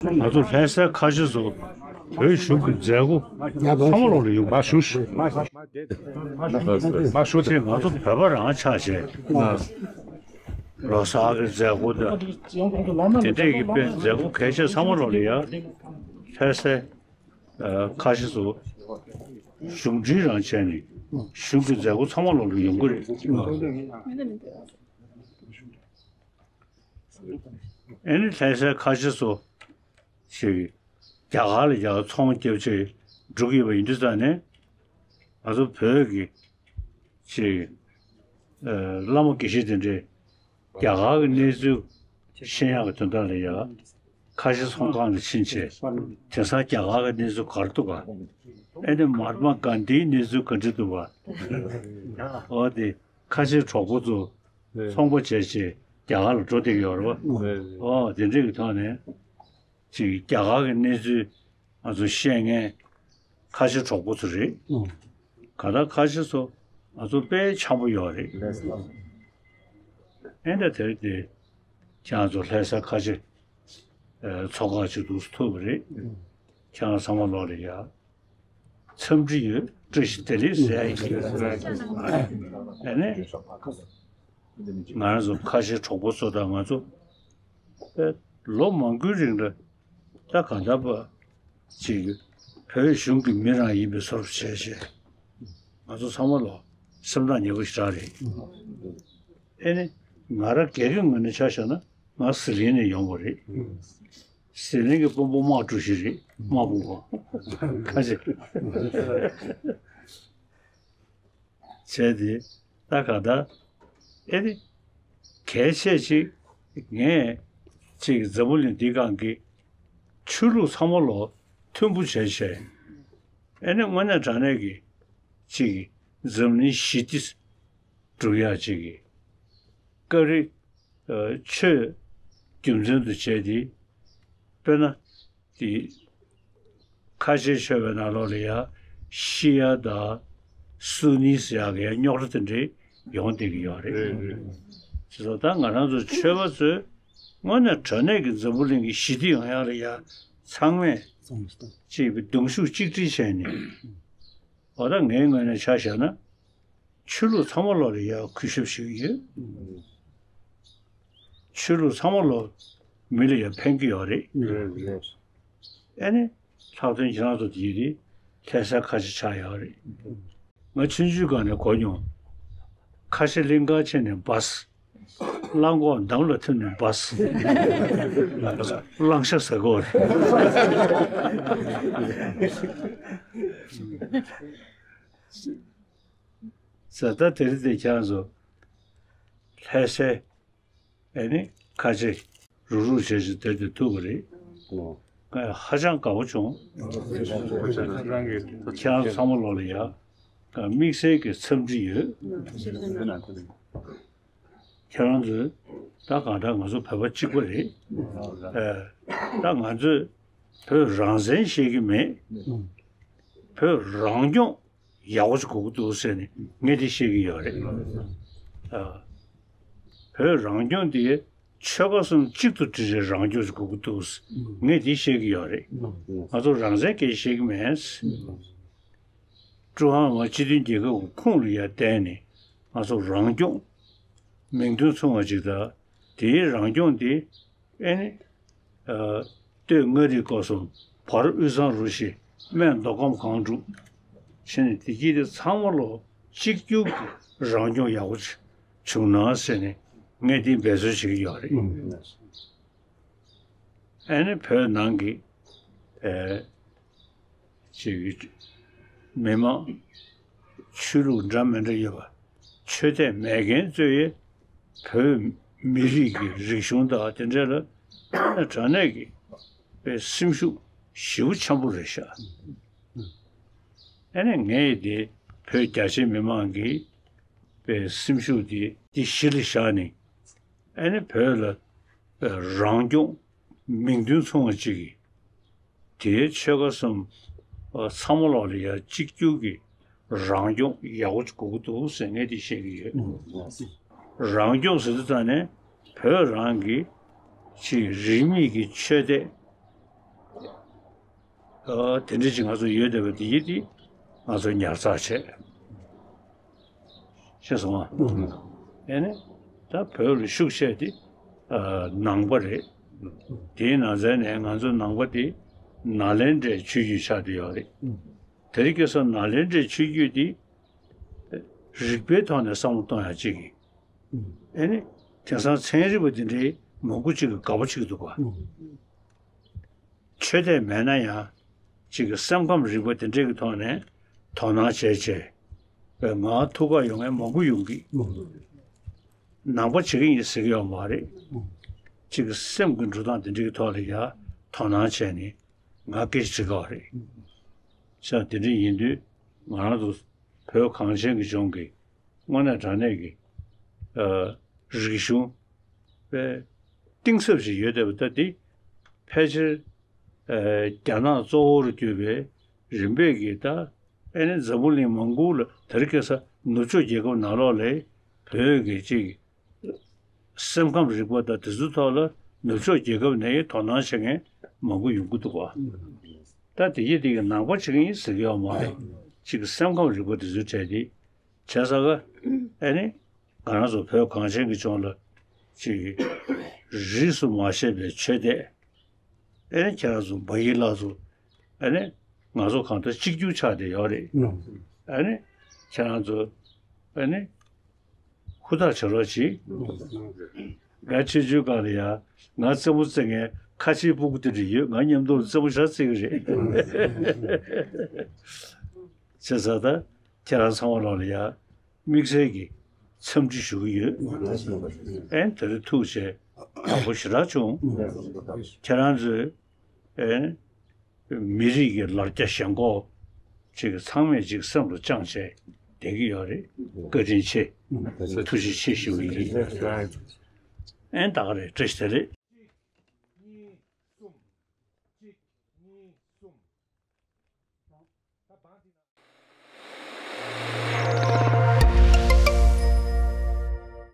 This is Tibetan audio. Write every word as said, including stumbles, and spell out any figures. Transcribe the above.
ང་ཚོ་ལྷ་སའི་ཁ་ཆེ་ཚོ་བོད་གཞུང་གི་མཛད་སྒོ་ཚང་མ་ལོག་ལ་ཡོང་མ་ཞུ་ཞུ། མ་ཞུ་ཚེ་ང་ཚོ་བོད་པ་རང་ཆགས་བྱས། ལོ་གསར་གྱི་མཛད་སྒོ་དང་དེ་འདྲས་ཀྱི་དཔེ་མཛད་སྒོ་གལ་ཆེ་ཚང་མ་ལོག་ལ་ཡ་ལྷ་སའི་ཁ་ཆེ་ཚོ་གཞུང་འབྲེལ་རང་བྱས་ནས་གཞུང་གི་མཛད་སྒོ་ཚང་མ་ལོག་ལ་ཡོང་གི་རེད། ཨེ་ནི་ལྷ་སའི་ཁ་ཆེ་ཚོ་ཞིག་རྒྱ་གར་ལ་ཡར་ཚོང་རྒྱབ་ཆེད་འགྲོ་གི་ཡོད་པ་ཡིན་དུས་ཙང་ནས་ང་ཚོ་བོད་ཀྱི་ཅིག་ཨ་བླ་མ་དགེ་བཤེས་དེ་འདྲས་རྒྱ་གར་གྱི་གནས་ཚུལ་ཤེས་ཡག་གི་དོན་དག་ལ་ཡ་ཁ་ཆེ་ཚོང་ཁང་ལ་ཕྱིན་བྱས་དེང་སང་རྒྱ་གར་གྱི་གནས་ཚུལ་ག་རེ་འདུག་ག་ཨེ་ནི་མ་ཧཱ་ཏཱ་གཱན་དྷིའི་གནས་ཚུལ་ག་འདྲ་འདུག་ག་འོ་དེ་ཁ་ཆེ་གྲོགས་པོ་ཚོ་ཚོང་པ་བྱས་བྱས་རྒྱ་གར་ལ་འགྲོ་བསྡད་ཀྱི་ཡོད་རེད་བ། འོ་དེ་འདྲས་ཀྱི་ཐོག་ནས། ཅིག་རྒྱ་གར་གྱི་གནས་ཚུལ་ང་ཚོ་ཤེས་མཁན་ཁ་ཆེ་གྲོགས་པོ་ཚོ་རེད། ཨང་། གང་ལྟར་ཁ་ཆེ་ཚོ་ང་ཚོ་དཔེ་འཆམ་པོ་ཡོད་རེད། ཨེ་འདྲ་དེར་དེ་ཁྱེད་རང་ཚོ་ལྷ་ས་ཁ་ཆེ་ཨ་ཚོགས་ཁག་ཅིག་འདུག་ཐུག་པ་རེད། ཁྱེད་རང་ཚང་མ་ལོག་ལ་ཡ་འཚམས་འདྲི་ཡོད། བཀྲ་ཤིས་བདེ་ལེགས་ཟེར་ཡ་ཡིན། ཨ་ནི། ང་རང་ཚོ་ཁ་ཆེ་གྲོགས་པོ་ཚོ་དང་ང་ཚོ་ཨེ་ལོ་མང་པོའི་རིང་ལ་ད་གང་ལྟར་པ་ཅིག་བོད་གཞུང་གི་མི་རང་ཡིན་པའི་བཟོ་འདྲ་བྱས་བྱས་ང་ཚོ་ཚང་མ་ལོ་སེམས་ཐག་ཉེ་པོ་ཞེ་དྲག་རེད། ཨེ་ནི་ང་རང་སྒེར་གྱི་ངོས་ནས་ཆ་བཞག་ན་ང་ཟི་ལིང་ནས་ཡོང་བ་རེད། ཟི་ལིང་གི་དཔོན་པོ་དམག་གྲུ་བཞི་རེད། དམག་དཔུང་པ་ཁ་ཆེ། བྱས་ཏེ་ད་ག་ད་ཨེ་ནི་གལ་ཆེ་ཅིག་ངས་ཅིག་འཛམ་བུ་གླིང་འདི་སྒང་གི་ཆོས་ལུགས་ཚང་མ་ལོ་མཐུན་པོ་བྱས་བྱས་ཨེ་ནི་དངོས་གནས་དྲང་གནས་ཀྱི་ཅིག་འཛམ་གླིང་ཞི་བདེ་སྒྲུབ་ཡག་ཅིག་གི་བཀའ་རིགས་ཆོས་རྒྱུ་མཚན་དུ་བྱས་ཏེ་དཔེར་ན། དེ་ཁ་ཆེ་ཆོས་པའི་ནང་ལོགས་ལ་ཡ་ཤི་ཡ་དང་སུ་ནི་ཟེར་ཡག་གི་ཡ་རྙོག་དྲ་དེ་འདྲས་ཡོང་བསྡད་ཀྱི་ཡོད་རེད། རེད་རེད། བྱས་ཙང་ད་ང་རང་ཚོ་ཆོས་པ་ཚོས་དངོས་གནས་དྲང་གནས་ཀྱི་འཛམ་བུ་གླིང་གི་ཞི་བདེ་ཡོང་ཡག་ལ་ཡ་ཚང་མས་ཅིག་གདུང་ཤུགས་གཅིག་སྒྲིལ་བྱས་ནས་འོ་ད་ངའི་ངོས་ནས་ཆ་བཞག་ན། ཆོས་ལུགས་ཚང་མ་ལོག་ལ་ཡ་གུས་ཞབས་ཞུ་གི་ཡོད། ཆོས་ལུགས་ཚང་མ་ལོག་མི་ལ་ཡ་ཕན་གྱི་ཡོད་རེད། རེད་རེད། ཨེ་ནི་ལྷག་དོན་ཁྱེད་རང་ཚོ་དེ་རེད། ལྷ་ས་ཁ་ཆེ་ཆགས་ཡོད་རེད། ང་ཆུང་ཆུང་སྒང་ནས་གོ་མྱོང་། ཁ་ཆེ་གླིང་ག་ཕྱིན་ནས་བཱས། རླངས་འཁོར་འདམ་ལ་ཐིམ་ནས་བཱས། རླངས་ཤ་ཟ་གི་ཡོད་རེད། ཟ་ད་དེ་རིང་དེ་ཁྱེད་རང་ཚོ་ལྷ་སའི་ཨེ་ནི་ཁ་ཆེ་རུག་རུག་བྱས་བྱས་དེར་དེ་ཐུག་པ་རེད། ང་ཧ་ཅང་དགའ་པོ་བྱུང་། ཁྱེད་རང་ཚང་མ་ལོག་ལ་ཡ་དམིགས་བསལ་གྱི་འཚམས་འདྲི་ཡོད། ཁྱེད་རང་ཚོས་ད་གང་ལྟར་ང་ཚོ་བོད་པ་གཅིག་པ་རེད། ཨེ། ད་ང་ཚོས་བོད་རང་བཙན་བཤད་ཀྱི་མེད། བོད་རང་སྐྱོང་ཡག་པོ་ཞིག་དགོས་ཀྱི་འདུག་ཟེར་ནས་ངས་འདི་བཤད་ཀྱི་ཡོད་རེད། ཨ། བོད་རང་སྐྱོང་འདི་ཆོལ་ཁ་གསུམ་གཅིག་ཏུ་སྒྲིལ་བའི་རང་སྐྱོང་ཞིག་དགོས་ཀྱི་འདུག་ངས་འདི་བཤད་ཀྱི་ཡོད་རེད། ང་ཚོ་རང་བཙན་སྐད་ཆ་བཤད་ཀྱི་མེད། ཀྲུང་ཧྭ་མི་དམངས་སྤྱི་མཐུན་རྒྱལ་ཁབ་ཀྱི་ཁོངས་ལ་ཡར་བསྡད་ནས་ང་ཚོ་རང་སྐྱོང་མིང་དོན་མཚུངས་པ་ཅིག་དང་དེའི་རང་སྐྱོང་དེ་ཨེ་ནི་ཨ་སྟོད་མངའ་རིས་སྐོར་གསུམ་བར་དབུས་གཙང་རུ་བཞི་སྨད་མདོ་ཁམས་སྒང་དྲུག་བྱས་ནས་དེ་གྱིས་དེ་ཚང་མ་ལོ་གཅིག་གྱུར་གྱི་རང་སྐྱོང་ཡག་པོ་ཅིག་བྱུང་ན་ཟེར་ནས་ངས་དེ་འབད་རྩོལ་བྱེད་ཀྱི་ཡོད་རེད། ཨ་ནི་བོད་ནང་གི་ཨེ་ཅིག་མི་མང་ཆོས་ལུགས་འདྲ་མི་འདྲ་ཡོད་པ་ཆོས་དད་མེད་མཁན་ཚོས་བོད་མི་རིགས་ཀྱི་རིག་གཞུང་དང་དེ་འདྲ་ལ་དངོས་གནས་དྲང་གནས་ཀྱི་དཔེ་སེམས་ཤུགས་ཞེ་པོ་ཆེན་པོ་རེད་ཤག་ཨ་ནི་ངས་དེ་བོད་རྒྱ་ཆེ་མི་མང་གི་དཔེ་སེམས་ཤུགས་དེ་འདི་གཞི་ལ་བཞག་ནས་ཨ་ནི་བོད་ལ་རང་སྐྱོང་མིང་དོན་མཚུངས་པ་ཅིག་གིས་དེའི་ཆོལ་ཁ་གསུམ་ཚང་མ་ལོག་ལ་ཡ་གཅིག་གྱུར་གྱི་རང་སྐྱོང་ཡག་པོ་ཅིག་དགོས་ཀྱི་འདུག་ཟེར་ངས་འདི་བཤད་ཀྱི་ཡོད། རང་སྐྱོང་ཟེར་དུས་ཙང་ནས་བོད་རང་གི་ཅིག་རིས་མེད་ཀྱི་ཆོས་དད་ ཨ་དེ་འདྲ་ཅིག་ང་ཚོ་ཡོད་བསྡད་པ་དེ་ཡིན་དེ་ང་ཚོ་ཉར་ཚགས་བྱས། ཤེས་སོང་ང་། ཨེ་ནི། ད་བོད་ལ་ཤུགས་ཆེ་དེ་ཨ་ནང་པ་རེད། དེའི་ནང་ཚན་ནས་ང་ཚོ་ནང་པ་དེ་ནཱ་ལེནྡྲའི་ཆོས་བརྒྱུད་ཆགས་བསྡད་ཡོད་རེད། དེ་རིང་ཁ་སང་ནཱ་ལེནྡྲའི་ཆོས་བརྒྱུད་དེ་རིག་པའི་ཐོག་ནས་བསམ་བློ་གཏོང་ཡག་ཅིག་གིས། ཨེ་ནི། དེང་སང་ཚན་རིག་པ་དེ་འདྲའི་མང་པོ་ཅིག་གིས་དགའ་པོ་བྱེད་ཀྱི་འདུག་ག། ཆོས་དད་མེད་ན་ཡང་ཅིག་གི་སེམས་ཁམས་རིག་པ་དེ་འདྲས་ཀྱི་ཐོག་ནས་དོ་སྣང་བྱས་བྱས་པས་ང་ཐུགས་ཁག་ཡོང་མཁན་མང་པོ་ཡོང་གི། ནང་པ་བྱེད་ཀྱི་ཡིན་ཟེར་གྱི་ཡོད་མ་རེད། ཅིག་གི་སེམས་ཀྱི་འགྲོ་སྟངས་དེ་འདྲས་ཀྱི་ཐོག་ལ་ཡ་དོ་སྣང་བྱས་ནས་ང་སྐད་ཆ་དྲི་ག་བ་རེད། ཤ་དེ་འདྲས་ཡིན་དུས་ང་རང་ཚོ་བོད་གངས་ཅན་གྱི་ལྗོངས་ཀྱི་དངོས་གནས་དྲང་གནས་ཀྱི་ཨ་རིག་གཞུང་པའི་གཏིང་ཟབ་ཞིག་ཡོད་བསྡད་པ་ད་འདི་ཕལ་ཆེར་ཨ་རྒྱ་ནག་གཙོ་བོར་གྱུར་པའི་རིམ་པས་ཀྱི་ད་ཨེ་ནི་འཛམ་བུ་གླིང་མང་པོ་ལ་དེ་རིང་ཁ་སང་ནུབ་ཕྱོགས་རྒྱལ་ཁབ་ནང་ལོགས་ལ་བོད་ཀྱི་ཅིག་སེམས་ཁམས་རིག་པ་དང་དེ་ཚོའི་ཐོག་ལ་ནུབ་ཕྱོགས་རྒྱལ་ཁབ་ནས་དོ་སྣང་བྱེད་མཁན་མང་པོ་ཡོང་གི་འདུག་བ། ད་དེ་ཡི་དེ་གི་ནང་པ་བྱེད་མཁན་ཡིན་ཟེར་གྱི་ཡོད་མ་རེད། ཅིག་གི་སེམས་ཁམས་རིག་པ་དེ་ཚོའི་གྲས་དེ་བྱས་ཙང་ཨེ་ནི། ང་རང་ཚོ་བོད་གངས་ཅན་གྱི་ལྗོངས་ལ་ཅིག་རིས་སུ་མ་ཆད་པའི་ཆོས་དད། ཨེ་ནི་ཁྱེད་རང་ཚོ་འབའ་ཡི་ལགས་ཚོ་ཨེ་ནི་ང་ཚོ་གང་ལྟར་གཅིག་གྱུར་ཆགས་བསྡད་ཡོད་རེད། ཨེ་ནི་ཁྱེད་རང་ཚོ་ཨེ་ནི་ཧུར་ཐག་བྱེད་རོགས་གྱིས། ང་ཆེ་ཆུང་སྒང་ལ་ཡ་ང་རྩེད་མོ་རྩེ་མཁན་ཁ་ཆེའི་སྤུ་གུ་དེ་འདྲ་ཡོད། ང་མཉམ་དུ་རྩེད་མོ་ཞེ་དྲག་རྩེ་གི་རེད། བྱས་ཙང་ད་ཁྱེད་རང་ཚང་མ་ལོག་ལ་ཡ་དམིགས་བསལ་གྱི་འཚམས་འདྲི་ཞུ་གི་ཡོད། ཨེ་དེ་རིང་ཐུག་བྱས་དགའ་པོ་ཞེ་དྲག་བྱུང་། ཁྱེད་རང་ཚོས་ཨེ་མི་རིགས་ཀྱི་ལ་རྒྱ་ཞེན་ཁོག་ཅིག་ཚང་མས་ཅིག་སེམས་ལ་བཅངས་བྱས་བསྡད་ཀྱི་ཡོད་རེད། བཀའ་དྲིན་ཆེ། ཐུགས་རྗེ་ཆེ་ཞུ་གི་ཡིན། ཨེ་ད་ག་རེད། བཀྲ་ཤིས་བདེ་ལེགས། གཅིག་གཉིས་གསུམ། གཅིག་གཉིས་གསུམ།